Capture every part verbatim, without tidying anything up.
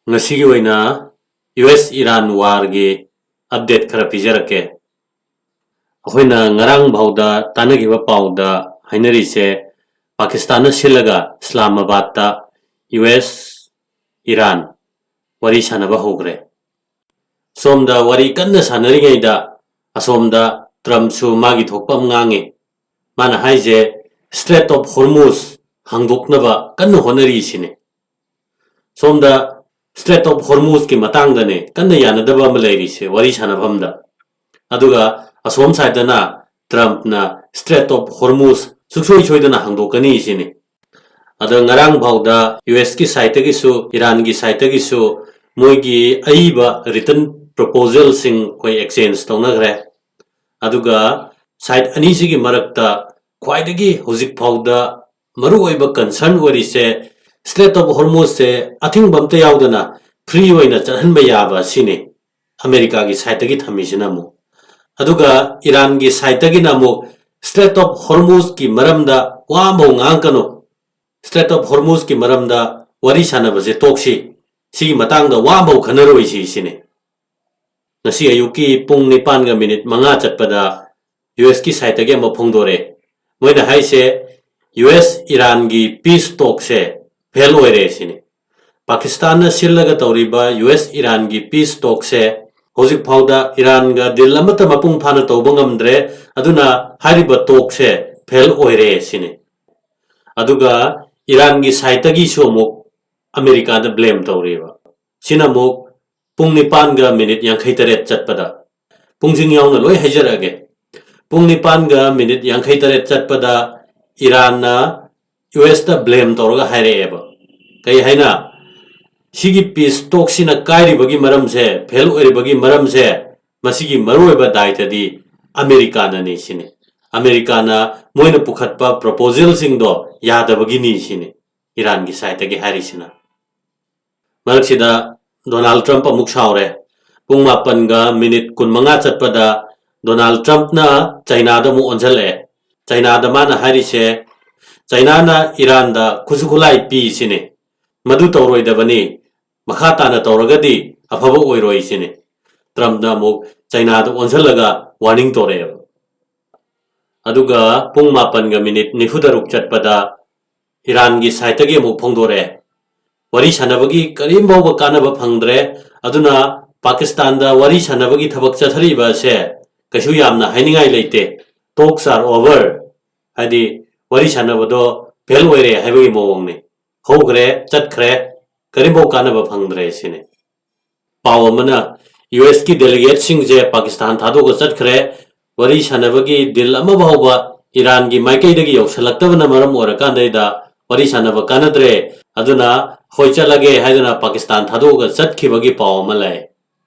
ꯉꯁꯤꯒꯤ ꯑꯣꯏꯅ U S Iran ꯋꯥꯔꯒꯤ update ꯈꯔ ꯄꯤꯖꯔꯛꯀꯦ꯫ ꯑꯩꯈꯣꯏꯅ ꯉꯔꯥꯡ ꯐꯥꯎꯗ ꯇꯥꯟꯅꯈꯤꯕ ꯄꯥꯎꯗ ꯍꯥꯏꯅꯔꯤꯁꯦ, ꯄꯥꯀꯤꯁꯇꯥꯟꯅ ꯁꯤꯜꯂꯒ ꯏꯁꯂꯥꯃꯥꯕꯥꯗꯇ ꯌꯨ ꯑꯦꯁ ꯏꯔꯥꯟ ꯋꯥꯔꯤ ꯁꯥꯟꯅꯕ ꯍꯧꯈ꯭ꯔꯦ꯫ ꯁꯣꯝꯗ ꯋꯥꯔꯤ ꯀꯟꯅ ꯁꯥꯟꯅꯔꯤꯉꯩꯗ ꯑꯁꯣꯝꯗ ꯇ꯭ꯔꯝꯞꯁꯨ ꯃꯥꯒꯤ ꯊꯣꯛꯄ ꯑꯃ ꯉꯥꯡꯉꯤ꯫ ꯃꯥꯅ ꯍꯥꯏꯁꯦ, ꯁ꯭ꯇ꯭ꯔꯦꯠ ꯑꯣꯐ ꯍꯣꯔꯃꯨꯁ ꯍꯥꯡꯗꯣꯛꯅꯕ ꯀꯟꯅ ꯍꯣꯠꯅꯔꯤ ꯁꯤꯅꯤ꯫ ꯁꯣꯝꯗ ꯁ꯭ꯇ꯭ꯔꯦꯠ ꯑꯣꯐ ꯍꯣꯔꯃꯨꯁꯀꯤ ꯃꯇꯥꯡꯗꯅꯦ ꯀꯟꯅ ꯌꯥꯅꯗꯕ ꯑꯃ ꯂꯩꯔꯤꯁꯦ ꯋꯥꯔꯤ ꯁꯥꯟꯅꯐꯝꯗ꯫ ꯑꯗꯨꯒ ꯑꯁꯣꯝ ꯁꯥꯏꯗꯅ ꯇ꯭ꯔꯝꯞꯅ ꯁ꯭ꯇ꯭ꯔꯦꯠ ꯑꯣꯐ ꯍꯣꯔꯃꯨꯁ ꯁꯨꯡꯁꯣꯏ ꯁꯣꯏꯗꯅ ꯍꯥꯡꯗꯣꯛꯀꯅꯤ ꯁꯤꯅꯤ꯫ ꯑꯗꯣ ꯉꯔꯥꯡ ꯐꯥꯎꯗ ꯌꯨ ꯑꯦꯁꯀꯤ ꯁꯥꯏꯠꯇꯒꯤꯁꯨ ꯏꯔꯥꯟꯒꯤ ꯁꯥꯏꯠꯇꯒꯤꯁꯨ ꯃꯣꯏꯒꯤ ꯑꯏꯕ ꯔꯤꯇꯟ ꯄ꯭ꯔꯣꯄꯣꯖꯦꯜꯁꯤꯡ ꯑꯩꯈꯣꯏ ꯑꯦꯛꯁꯆꯦꯟꯖ ꯇꯧꯅꯈ꯭ꯔꯦ꯫ ꯑꯗꯨꯒ ꯁꯥꯏꯠ ꯑꯅꯤꯁꯤꯒꯤ ꯃꯔꯛꯇ ꯈ꯭ꯋꯥꯏꯗꯒꯤ ꯍꯧꯖꯤꯛ ꯐꯥꯎꯗ ꯃꯔꯨꯑꯣꯏꯕ ꯀꯟꯁꯔꯟ ꯑꯣꯏꯔꯤꯁꯦ, ꯁ꯭ꯇ꯭ꯔꯦꯠ ꯑꯣꯐ ꯍꯣꯔꯃꯨꯁꯁꯦ ꯑꯊꯤꯡꯕ ꯑꯝꯇ ꯌꯥꯎꯗꯅ ꯐ꯭ꯔꯤ ꯑꯣꯏꯅ ꯆꯠꯍꯟꯕ ꯌꯥꯕ ꯑꯁꯤꯅꯤ ꯑꯃꯦꯔꯤꯀꯥꯒꯤ ꯁꯥꯏꯠꯇꯒꯤ ꯊꯝꯃꯤꯁꯤꯅ ꯑꯃꯨꯛ꯫ ꯑꯗꯨꯒ ꯏꯔꯥꯟꯒꯤ ꯁꯥꯏꯠꯇꯒꯤꯅ ꯑꯃꯨꯛ ꯁ꯭ꯇ꯭ꯔꯦꯠ ꯑꯣꯐ ꯍꯣꯔꯃꯨꯁꯀꯤ ꯃꯔꯝꯗ ꯋꯥ ꯑꯃꯐꯥꯎ ꯉꯥꯡꯉꯛꯀꯅꯨ, ꯁ꯭ꯇ꯭ꯔꯦꯠ ꯑꯣꯐ ꯍꯣꯔꯃꯨꯁꯀꯤ ꯃꯔꯝꯗ ꯋꯥꯔꯤ ꯁꯥꯟꯅꯕꯁꯦ ꯇꯣꯛꯁꯤ, ꯁꯤꯒꯤ ꯃꯇꯥꯡꯗ ꯋꯥ ꯑꯃꯐꯥꯎ ꯈꯟꯅꯔꯣꯏꯁꯤ ꯁꯤꯅꯤ꯫ ꯉꯁꯤ ꯑꯌꯨꯛꯀꯤ ꯄꯨꯡ ꯅꯤꯄꯥꯟꯒ ꯃꯤꯅꯤꯠ ꯃꯉꯥ ꯆꯠꯄꯗ ꯌꯨ ꯑꯦꯁꯀꯤ ꯁꯥꯏꯠꯇꯒꯤ ꯑꯃ ꯐꯣꯡꯗꯣꯔꯛꯑꯦ꯫ ꯃꯣꯏꯅ ꯍꯥꯏꯁꯦ, ꯌꯨ ꯑꯦꯁ ꯏꯔꯥꯟꯒꯤ ꯄꯤꯁ ꯇꯣꯛꯁꯦ ꯐꯦꯜ ꯑꯣꯏꯔꯦ ꯁꯤꯅꯤ꯫ ꯄꯥꯀꯤꯁꯇꯥꯟꯅ ꯁꯤꯜꯂꯒ ꯇꯧꯔꯤꯕ ꯌꯨ ꯑꯦꯁ ꯏꯔꯥꯟꯒꯤ ꯄꯤꯁ ꯇꯣꯛꯁꯦ ꯍꯧꯖꯤꯛ ꯐꯥꯎꯗ ꯏꯔꯥꯟꯒ ꯗꯤꯜ ꯑꯃꯠꯇ ꯃꯄꯨꯡ ꯐꯥꯅ ꯇꯧꯕ ꯉꯝꯗ꯭ꯔꯦ, ꯑꯗꯨꯅ ꯍꯥꯏꯔꯤꯕ ꯇꯣꯛꯁꯦ ꯐꯦꯜ ꯑꯣꯏꯔꯦ ꯁꯤꯅꯤ꯫ ꯑꯗꯨꯒ ꯏꯔꯥꯟꯒꯤ ꯁꯥꯏꯠꯇꯒꯤꯁꯨ ꯑꯃꯨꯛ ꯑꯃꯦꯔꯤꯀꯥꯗ ꯕ꯭ꯂꯦꯝ ꯇꯧꯔꯤꯕ꯫ ꯁꯤꯅ ꯑꯃꯨꯛ ꯄꯨꯡ ꯅꯤꯄꯥꯟꯒ ꯃꯤꯅꯤꯠ ꯌꯥꯡꯈꯩ ꯇꯔꯦꯠ ꯆꯠꯄꯗ, ꯄꯨꯡꯁꯤꯡ ꯌꯥꯎꯅ ꯂꯣꯏ ꯍꯥꯏꯖꯔꯛꯑꯒꯦ꯫ ꯄꯨꯡ ꯅꯤꯄꯥꯟꯒ ꯃꯤꯅꯤꯠ ꯌꯥꯡꯈꯩ ꯇꯔꯦꯠ ꯆꯠꯄꯗ ꯏꯔꯥꯟꯅ ꯌꯨ ꯑꯦꯁꯇ ꯕ꯭ꯂꯦꯝ ꯇꯧꯔꯒ ꯍꯥꯏꯔꯛꯑꯦꯕ꯫ ꯀꯩ ꯍꯥꯏꯅ? ꯁꯤꯒꯤ ꯄꯤꯁ ꯇꯣꯛꯁꯤꯅ ꯀꯥꯏꯔꯤꯕꯒꯤ ꯃꯔꯝꯁꯦ, ꯐꯦꯜ ꯑꯣꯏꯔꯤꯕꯒꯤ ꯃꯔꯝꯁꯦ, ꯃꯁꯤꯒꯤ ꯃꯔꯨꯑꯣꯏꯕ ꯗꯥꯏꯇꯗꯤ ꯑꯃꯦꯔꯤꯀꯥꯅꯅꯤ ꯁꯤꯅꯤ꯫ ꯑꯃꯦꯔꯤꯀꯥꯅ ꯃꯣꯏꯅ ꯄꯨꯈꯠꯄ ꯄ꯭ꯔꯣꯄꯣꯖꯦꯜꯁꯤꯡꯗꯣ ꯌꯥꯗꯕꯒꯤꯅꯤ ꯁꯤꯅꯤ ꯏꯔꯥꯟꯒꯤ ꯁꯥꯏꯠꯇꯒꯤ ꯍꯥꯏꯔꯤꯁꯤꯅ꯫ ꯃꯔꯛꯁꯤꯗ ꯗꯣꯅꯥꯜꯗ ꯇ꯭ꯔꯝꯞ ꯑꯃꯨꯛ ꯁꯥꯎꯔꯦ꯫ ꯄꯨꯡ ꯃꯥꯄꯟꯒ ꯃꯤꯅꯤꯠ ꯀꯨꯟꯃꯉꯥ ꯆꯠꯄꯗ ꯗꯣꯅꯥꯜꯗ ꯇ꯭ꯔꯝꯞꯅ ꯆꯩꯅꯥꯗ ꯑꯃꯨꯛ ꯑꯣꯟꯁꯤꯜꯂꯛꯑꯦ꯫ ꯆꯩꯅꯥꯗ ꯃꯥꯅ ꯍꯥꯏꯔꯤꯁꯦ, ꯆꯩꯅꯥꯅ ꯏꯔꯥꯟꯗ ꯈꯨꯠꯁꯨ ꯈꯨꯠꯂꯥꯏ ꯄꯤ ꯁꯤꯅꯤ꯫ ꯃꯗꯨ ꯇꯧꯔꯣꯏꯗꯕꯅꯤ꯫ ꯃꯈꯥ ꯇꯥꯅ ꯇꯧꯔꯒꯗꯤ ꯑꯐꯕ ꯑꯣꯏꯔꯣꯏ ꯁꯤꯅꯤ꯫ ꯇ꯭ꯔꯝꯞꯅ ꯑꯃꯨꯛ ꯆꯩꯅꯥꯗ ꯑꯣꯟꯁꯤꯜꯂꯒ ꯋꯥꯔꯅꯤꯡ ꯇꯧꯔꯛꯑꯦꯕ꯫ ꯑꯗꯨꯒ ꯄꯨꯡ ꯃꯥꯄꯟꯒ ꯃꯤꯅꯤꯠ ꯅꯤꯐꯨ ꯇꯔꯨꯛ ꯆꯠꯄꯗ ꯏꯔꯥꯟꯒꯤ ꯁꯥꯏꯠꯇꯒꯤ ꯑꯃꯨꯛ ꯐꯣꯡꯗꯣꯔꯛꯑꯦ, ꯋꯥꯔꯤ ꯁꯥꯟꯅꯕꯒꯤ ꯀꯔꯤꯝ ꯐꯥꯎꯕ ꯀꯥꯟꯅꯕ ꯐꯪꯗ꯭ꯔꯦ, ꯑꯗꯨꯅ ꯄꯥꯀꯤꯁꯇꯥꯟꯗ ꯋꯥꯔꯤ ꯁꯥꯟꯅꯕꯒꯤ ꯊꯕꯛ ꯆꯠꯊꯔꯤꯕ ꯑꯁꯦ ꯀꯩꯁꯨ ꯌꯥꯝꯅ ꯍꯥꯏꯅꯤꯡꯉꯥꯏ ꯂꯩꯇꯦ, talks are over, ꯍꯥꯏꯗꯤ ꯋꯥꯔꯤ ꯁꯥꯟꯅꯕꯗꯣ ꯐꯦꯜ ꯑꯣꯏꯔꯦ ꯍꯥꯏꯕꯒꯤ ꯃꯑꯣꯡꯅꯤ꯫ ꯍꯧꯈ꯭ꯔꯦ, ꯆꯠꯈ꯭ꯔꯦ, ꯀꯔꯤꯝꯐꯥꯎ ꯀꯥꯟꯅꯕ ꯐꯪꯗ꯭ꯔꯦ ꯁꯤꯅꯤ꯫ ꯄꯥꯎ ꯑꯃꯅ, ꯌꯨ ꯑꯦꯁꯀꯤ ꯗꯦꯂꯤꯒꯦꯠꯁꯤꯡꯁꯦ ꯄꯥꯀꯤꯁꯇꯥꯟ ꯊꯥꯗꯣꯛꯑꯒ ꯆꯠꯈ꯭ꯔꯦ, ꯋꯥꯔꯤ ꯁꯥꯟꯅꯕꯒꯤ ꯗꯤꯜ ꯑꯃ ꯐꯥꯎꯕ ꯏꯔꯥꯟꯒꯤ ꯃꯥꯏꯀꯩꯗꯒꯤ ꯌꯧꯁꯜꯂꯛꯇꯕꯅ ꯃꯔꯝ ꯑꯣꯏꯔꯀꯥꯟꯗꯩꯗ ꯋꯥꯔꯤ ꯁꯥꯟꯅꯕ ꯀꯥꯟꯅꯗ꯭ꯔꯦ, ꯑꯗꯨꯅ ꯍꯣꯏ ꯆꯠꯂꯒꯦ ꯍꯥꯏꯗꯨꯅ ꯄꯥꯀꯤꯁꯇꯥꯟ ꯊꯥꯗꯣꯛꯑꯒ ꯆꯠꯈꯤꯕꯒꯤ ꯄꯥꯎ ꯑꯃ ꯂꯩ꯫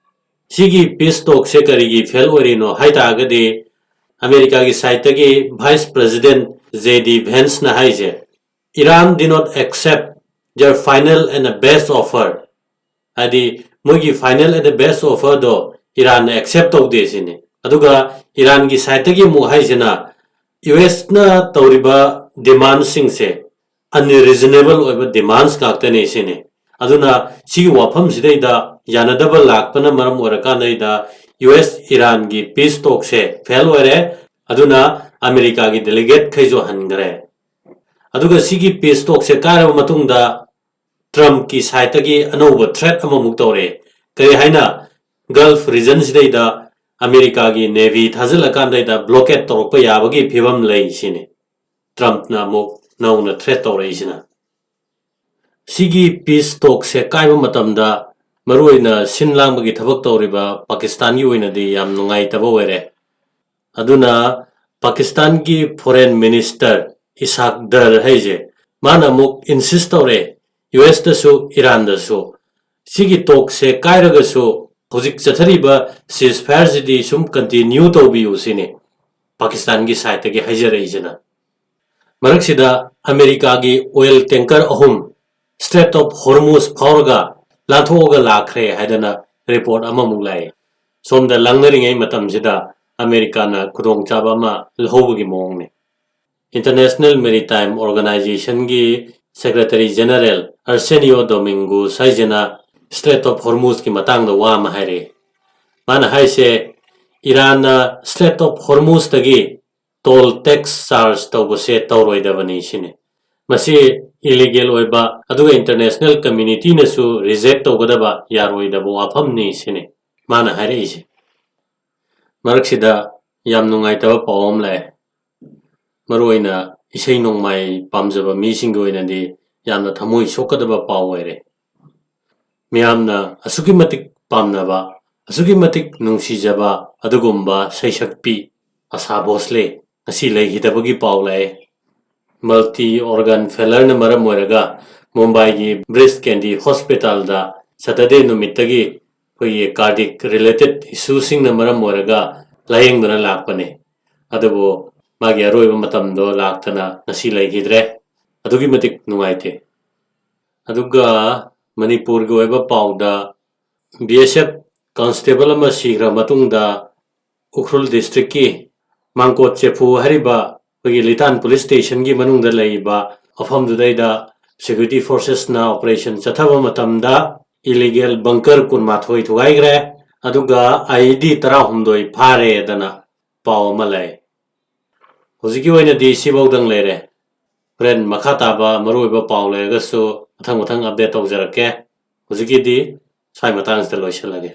ꯁꯤꯒꯤ ꯄꯤꯁ ꯇꯣꯛꯁꯦ ꯀꯔꯤꯒꯤ ꯐꯦꯜ ꯑꯣꯏꯔꯤꯅꯣ ꯍꯥꯏ ꯇꯥꯔꯒꯗꯤ, ꯑꯃꯦꯔꯤꯀꯥꯒꯤ ꯁꯥꯏꯠꯇꯒꯤ ꯚꯥꯏꯁ ꯄ꯭ꯔꯦꯁꯤꯗꯦꯟꯠ ꯖꯦ ꯗꯤ ꯚꯦꯟꯁꯅ ꯍꯥꯏꯁꯦ, Iran did not accept their final and the best offer, ꯍꯥꯏꯗꯤ ꯃꯣꯏꯒꯤ final and the best offerꯗꯣ ꯏꯔꯥꯟꯅ ꯑꯦꯛꯁꯦꯞ ꯇꯧꯗꯦ ꯁꯤꯅꯤ꯫ ꯑꯗꯨꯒ ꯏꯔꯥꯟꯒꯤ ꯁꯥꯏꯠꯇꯒꯤ ꯑꯃꯨꯛ ꯍꯥꯏꯁꯤꯅ, ꯌꯨ ꯑꯦꯁꯅ ꯇꯧꯔꯤꯕ ꯗꯤꯃꯥꯟꯁꯤꯡꯁꯦ ꯑꯟꯔꯤꯖꯅꯦꯕꯜ ꯑꯣꯏꯕ ꯗꯤꯃꯥꯟꯁ ꯉꯥꯛꯇꯅꯤ ꯁꯤꯅꯤ꯫ ꯑꯗꯨꯅ ꯁꯤꯒꯤ ꯋꯥꯐꯝꯁꯤꯗꯩꯗ ꯌꯥꯅꯗꯕ ꯂꯥꯛꯄꯅ ꯃꯔꯝ ꯑꯣꯏꯔꯀꯥꯟꯗꯩꯗ ꯌꯨ ꯑꯦꯁ ꯏꯔꯥꯟꯒꯤ ꯄꯤꯁ ꯇꯣꯛꯁꯦ ꯐꯦꯜ ꯑꯣꯏꯔꯦ, ꯑꯗꯨꯅ ꯑꯃꯦꯔꯤꯀꯥꯒꯤ ꯗꯦꯂꯤꯒꯦꯠꯈꯩꯁꯨ ꯍꯟꯈ꯭ꯔꯦ꯫ ꯑꯗꯨꯒ ꯁꯤꯒꯤ ꯄꯤꯁ ꯇꯣꯛꯁꯦ ꯀꯥꯏꯔꯕ ꯃꯇꯨꯡꯗ ꯇ꯭ꯔꯝꯞꯀꯤ ꯁꯥꯏꯠꯇꯒꯤ ꯑꯅꯧꯕ ꯊ꯭ꯔꯦꯠ ꯑꯃꯃꯨꯛ ꯇꯧꯔꯛꯑꯦ꯫ ꯀꯔꯤ ꯍꯥꯏꯅ? ꯒꯜꯐ ꯔꯤꯖꯟꯁꯤꯗꯩꯗ ꯑꯃꯦꯔꯤꯀꯥꯒꯤ ꯅꯦꯚꯤ ꯊꯥꯖꯤꯜꯂꯀꯥꯟꯗꯩꯗ ꯕ꯭ꯂꯣꯀꯦꯠ ꯇꯧꯔꯛꯄ ꯌꯥꯕꯒꯤ ꯐꯤꯕꯝ ꯂꯩ ꯁꯤꯅꯤ ꯇ꯭ꯔꯝꯞꯅ ꯑꯃꯨꯛ ꯅꯧꯅ ꯊ꯭ꯔꯦꯠ ꯇꯧꯔꯛꯏꯁꯤꯅ꯫ ꯁꯤꯒꯤ ꯄꯤꯁ ꯇꯣꯛꯁꯦ ꯀꯥꯏꯕ ꯃꯇꯝꯗ ꯃꯔꯨꯑꯣꯏꯅ ꯁꯤꯟ ꯂꯥꯡꯕꯒꯤ ꯊꯕꯛ ꯇꯧꯔꯤꯕ ꯄꯥꯀꯤꯁꯇꯥꯟꯒꯤ ꯑꯣꯏꯅꯗꯤ ꯌꯥꯝ ꯅꯨꯡꯉꯥꯏꯇꯕ ꯑꯣꯏꯔꯦ꯫ ꯑꯗꯨꯅ ꯄꯥꯀꯤꯁꯇꯥꯟꯒꯤ ꯐꯣꯔꯦꯟ ꯃꯤꯅꯤꯁꯇꯔ ꯏꯁꯥꯛ ꯗꯔ ꯍꯥꯏꯁꯦ, ꯃꯥꯅ ꯑꯃꯨꯛ ꯏꯟꯁꯤꯁ ꯇꯧꯔꯦ, ꯌꯨ ꯑꯦꯁꯇꯁꯨ ꯏꯔꯥꯟꯗꯁꯨ ꯁꯤꯒꯤ ꯇꯣꯛꯁꯦ ꯀꯥꯏꯔꯒꯁꯨ ꯍꯧꯖꯤꯛ ꯆꯠꯊꯔꯤꯕ ꯁꯤꯖ ꯐꯥꯌꯔꯁꯤꯗꯤ ꯁꯨꯝ ꯀꯟꯇꯤꯅ꯭ꯌꯨ ꯇꯧꯕꯤꯌꯨ ꯁꯤꯅꯤ ꯄꯥꯀꯤꯁꯇꯥꯟꯒꯤ ꯁꯥꯏꯠꯇꯒꯤ ꯍꯥꯏꯖꯔꯛꯏꯁꯤꯅ꯫ ꯃꯔꯛꯁꯤꯗ ꯑꯃꯦꯔꯤꯀꯥꯒꯤ ꯑꯣꯏꯜ ꯇꯦꯡꯀꯔ ꯑꯍꯨꯝ ꯁ꯭ꯇ꯭ꯔꯦꯠ ꯑꯣꯐ ꯍꯣꯔꯃꯨꯖ ꯐꯥꯎꯔꯒ ꯂꯥꯟꯊꯣꯛꯑꯒ ꯂꯥꯛꯈ꯭ꯔꯦ ꯍꯥꯏꯗꯅ ꯔꯤꯄꯣꯔꯠ ꯑꯃꯃꯨꯛ ꯂꯥꯛꯏ꯫ ꯁꯣꯝꯗ ꯂꯥꯡꯅꯔꯤꯉꯩ ꯃꯇꯝꯁꯤꯗ ꯑꯃꯦꯔꯤꯀꯥꯅ ꯈꯨꯗꯣꯡꯆꯥꯕ ꯑꯃ ꯂꯧꯍꯧꯕꯒꯤ ꯃꯑꯣꯡꯅꯤ꯫ ꯏꯟꯇꯔꯅꯦꯁꯅꯦꯜ ꯃꯦꯔꯤꯇꯥꯏꯝ ꯑꯣꯔꯒꯅꯥꯏꯖꯦꯁꯟꯒꯤ ꯁꯦꯀ꯭ꯔꯦꯇꯔꯤ ꯖꯦꯅꯔꯦꯜ ꯑꯔꯁꯦꯅꯤꯌꯣ ꯗꯣꯃꯤꯡꯒꯨꯁ ꯍꯥꯏꯁꯤꯅ Strait of Hormuzꯀꯤ ꯃꯇꯥꯡꯗ ꯋꯥ ꯑꯃ ꯍꯥꯏꯔꯛꯏ꯫ ꯃꯥꯅ ꯍꯥꯏꯁꯦ, ꯏꯔꯥꯟꯅ Strait of Hormuzꯇꯒꯤ toll tax charge ꯇꯧꯕꯁꯦ ꯇꯧꯔꯣꯏꯗꯕꯅꯤ ꯁꯤꯅꯤ꯫ ꯃꯁꯤ illegal ꯑꯣꯏꯕ, ꯑꯗꯨꯒ international communityꯅꯁꯨ reject ꯇꯧꯒꯗꯕ, ꯌꯥꯔꯣꯏꯗꯕ ꯋꯥꯐꯝꯅꯤ ꯁꯤꯅꯤ ꯃꯥꯅ ꯍꯥꯏꯔꯛꯏꯁꯦ꯫ ꯃꯔꯛꯁꯤꯗ ꯌꯥꯝ ꯅꯨꯡꯉꯥꯏꯇꯕ ꯄꯥꯎ ꯑꯃ ꯂꯥꯛꯑꯦ꯫ ꯃꯔꯨꯑꯣꯏꯅ ꯏꯁꯩ ꯅꯣꯡꯃꯥꯏ ꯄꯥꯝꯖꯕ ꯃꯤꯁꯤꯡꯒꯤ ꯑꯣꯏꯅꯗꯤ ꯌꯥꯝꯅ ꯊꯃꯣꯏ ꯁꯣꯛꯀꯗꯕ ꯄꯥꯎ ꯑꯣꯏꯔꯦ꯫ ꯃꯤꯌꯥꯝꯅ ꯑꯁꯨꯛꯀꯤ ꯃꯇꯤꯛ ꯄꯥꯝꯅꯕ, ꯑꯁꯨꯛꯀꯤ ꯃꯇꯤꯛ ꯅꯨꯡꯁꯤꯖꯕ ꯑꯗꯨꯒꯨꯝꯕ ꯁꯩꯁꯛꯄꯤ ꯑꯁꯥ ꯚꯣꯁꯂꯦ ꯉꯁꯤ ꯂꯩꯈꯤꯗꯕꯒꯤ ꯄꯥꯎ ꯂꯥꯛꯑꯦ꯫ Multi organ failureꯅ ꯃꯔꯝ ꯑꯣꯏꯔꯒ ꯃꯨꯝꯕꯥꯏꯒꯤ ꯕ꯭ꯔꯤꯁ ꯀꯦꯟꯗꯤ ꯍꯣꯁꯄꯤꯇꯥꯜꯗ Saturday ꯅꯨꯃꯤꯠꯇꯒꯤ ꯑꯩꯈꯣꯏꯒꯤ cardiac related issueꯁꯤꯡꯅ ꯃꯔꯝ ꯑꯣꯏꯔꯒ ꯂꯥꯌꯦꯡꯗꯨꯅ ꯂꯥꯛꯄꯅꯦ꯫ ꯑꯗꯨꯕꯨ ꯃꯥꯒꯤ ꯑꯔꯣꯏꯕ ꯃꯇꯝꯗꯣ ꯂꯥꯛꯇꯅ ꯉꯁꯤ ꯂꯩꯈꯤꯗ꯭ꯔꯦ꯫ ꯑꯗꯨꯛꯀꯤ ꯃꯇꯤꯛ ꯅꯨꯡꯉꯥꯏꯇꯦ꯫ ꯑꯗꯨꯒ ꯃꯅꯤꯄꯨꯔꯒꯤ ꯑꯣꯏꯕ ꯄꯥꯎꯗ, B S F constable ꯑꯃ ꯁꯤꯈ꯭ꯔ ꯃꯇꯨꯡꯗ ꯎꯈ꯭ꯔꯨꯜ districtꯀꯤ ꯃꯥꯡꯀꯣꯠ ꯆꯦꯐꯨ ꯍꯥꯏꯔꯤꯕ ꯑꯩꯈꯣꯏꯒꯤ ꯂꯤꯇꯥꯟ police stationꯒꯤ ꯃꯅꯨꯡꯗ ꯂꯩꯔꯤꯕ ꯃꯐꯝꯗꯨꯗꯩꯗ security forcesꯅ operation ꯆꯠꯊꯕ ꯃꯇꯝꯗ illegal bunker ꯀꯨꯟꯃꯥꯊꯣꯏ ꯊꯨꯒꯥꯏꯈ꯭ꯔꯦ, ꯑꯗꯨꯒ I E D ꯇꯔꯥꯍꯨꯝꯗꯣꯏ ꯐꯥꯔꯦꯗꯅ ꯄꯥꯎ ꯑꯃ ꯂꯩ꯫ ꯍꯧꯖꯤꯛꯀꯤ ꯑꯣꯏꯅꯗꯤ ꯁꯤꯐꯧꯗꯪ ꯂꯩꯔꯦ꯫ ꯍꯣꯔꯦꯟ ꯃꯈꯥ ꯇꯥꯕ ꯃꯔꯨꯑꯣꯏꯕ ꯄꯥꯎ ꯂꯩꯔꯒꯁꯨ ꯃꯊꯪ ꯃꯊꯪ update ꯇꯧꯖꯔꯛꯀꯦ꯫ ꯍꯧꯖꯤꯛꯀꯤꯗꯤ ꯁ꯭ꯋꯥꯏ ꯃꯇꯥꯡꯁꯤꯗ ꯂꯣꯏꯁꯤꯜꯂꯒꯦ꯫